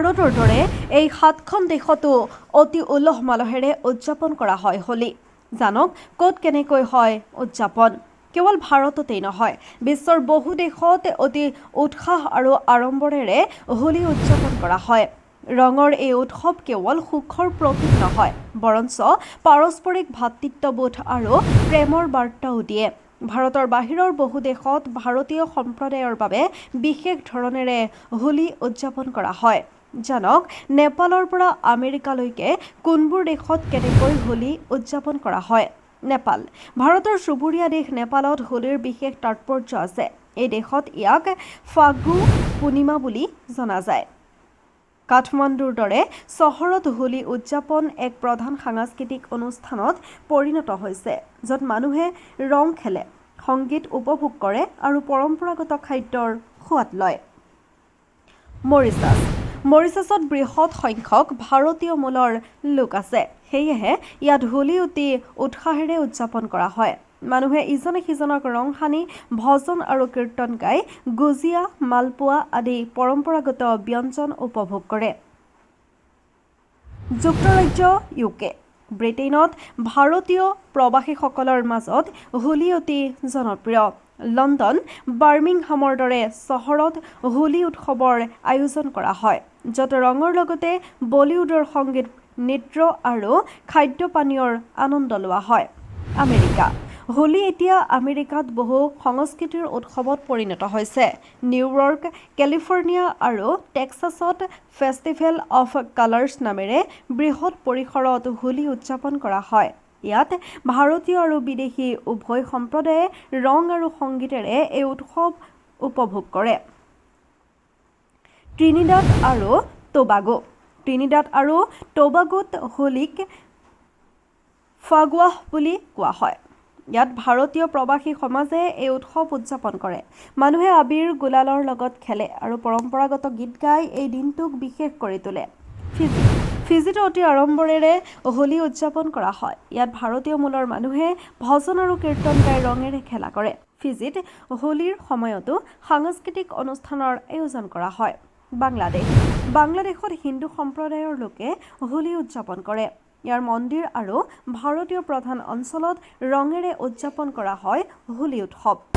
ভাৰতৰ দৰে এই সাতখন দেশতো অতি উলহ মালহেৰে উদযাপন কৰা হয় হোলী। জানক ক'ত কেনেকৈ হয় উদযাপন। কেৱল ভাৰততেই নহয়, বিশ্বৰ বহু দেশত অতি উৎসাহ আৰু আড়ম্বৰেৰে হোলী উদযাপন কৰা হয়। ৰঙৰ এই উৎসৱ কেৱল সুখৰ প্ৰতীক নহয়, বৰঞ্চ পাৰস্পৰিক ভাতৃত্ববোধ আৰু প্ৰেমৰ বাৰ্তাও দিয়ে। ভাৰতৰ বাহিৰৰ বহু দেশত ভাৰতীয় সম্প্ৰদায়ৰ বাবে বিশেষ ধৰণেৰে হোলী উদযাপন কৰা হয়। জানক নেপালৰ পৰা আমেৰিকালৈকে কোনবোৰ দেশত কেনেকৈ হোলী উদযাপন কৰা হয়। নেপাল। ভাৰতৰ চুবুৰীয়া দেশ নেপালত হোলীৰ বিশেষ তাৎপৰ্য আছে। এই দেশত ইয়াক ফাগু পূৰ্ণিমা বুলি জনা যায়। কাঠমাণ্ডুৰ দৰে চহৰত হোলী উদযাপন এক প্ৰধান সাংস্কৃতিক অনুষ্ঠানত পৰিণত হৈছে, য'ত মানুহে ৰং খেলে, সংগীত উপভোগ কৰে আৰু পৰম্পৰাগত খাদ্যৰ সোৱাদ লয়। মৰিচাছ। মৰিচাছত বৃহৎ সংখ্যক ভাৰতীয় মূলৰ লোক আছে। সেয়েহে ইয়াত হোলী অতি উৎসাহেৰে উদযাপন কৰা হয়। মানুহে ইজনে সিজনক ৰং সানি, ভজন আৰু কীৰ্তন গাই গুজিয়া, মালপোৱা আদি পৰম্পৰাগত ব্যঞ্জন উপভোগ কৰে। যুক্তৰাজ্য, ইউকে। ব্ৰিটেইনত ভাৰতীয় প্ৰবাসীসকলৰ মাজত হোলী অতি জনপ্ৰিয়। লণ্ডন, বাৰ্মিংহামৰ দৰে চহৰত হোলী উৎসৱৰ আয়োজন কৰা হয়, য'ত ৰঙৰ লগতে বলীউডৰ সংগীত, নৃত্য আৰু খাদ্য পানীয়ৰ আনন্দ লোৱা হয়। আমেৰিকা। হোলী এতিয়া আমেৰিকাত বহু সংস্কৃতিৰ উৎসৱত পৰিণত হৈছে। নিউয়ৰ্ক, কেলিফৰ্ণিয়া আৰু টেক্সাছত ফেষ্টিভেল অফ কালাৰ্ছ নামেৰে বৃহৎ পৰিসৰত হোলী উদযাপন কৰা হয়। ইয়াত ভাৰতীয় আৰু বিদেশী উভয় সম্প্ৰদায়ে ৰং আৰু সংগীতেৰে এই উৎসৱ উপভোগ কৰে। ট্ৰিনিদাদ আৰু টোবাগো। ট্ৰিনিদাদ আৰু টোবাগোত হোলীক ফাগুৱাহ বুলি কোৱা হয়। ইয়াত ভাৰতীয় প্ৰবাসী সমাজে এই উৎসৱ উদযাপন কৰে। মানুহে আবিৰ গুলালৰ লগত খেলে আৰু পৰম্পৰাগত গীত গাই এই দিনটোক বিশেষ কৰি তোলে। ফিজি। ফিজিতো অতি আড়ম্বৰেৰে হোলী উদযাপন কৰা হয়। ইয়াত ভাৰতীয় মূলৰ মানুহে ভজন আৰু কীৰ্তন গাই ৰঙেৰে খেলা কৰে। ফিজিত হোলীৰ সময়তো সাংস্কৃতিক অনুষ্ঠানৰ আয়োজন কৰা হয়। বাংলাদেশ। বাংলাদেশত হিন্দু সম্প্ৰদায়ৰ লোকে হোলী উদযাপন কৰে। ইয়াৰ মন্দিৰ আৰু ভাৰতীয় প্ৰধান অঞ্চলত ৰঙেৰে উদযাপন কৰা হয় হোলী উৎসৱ।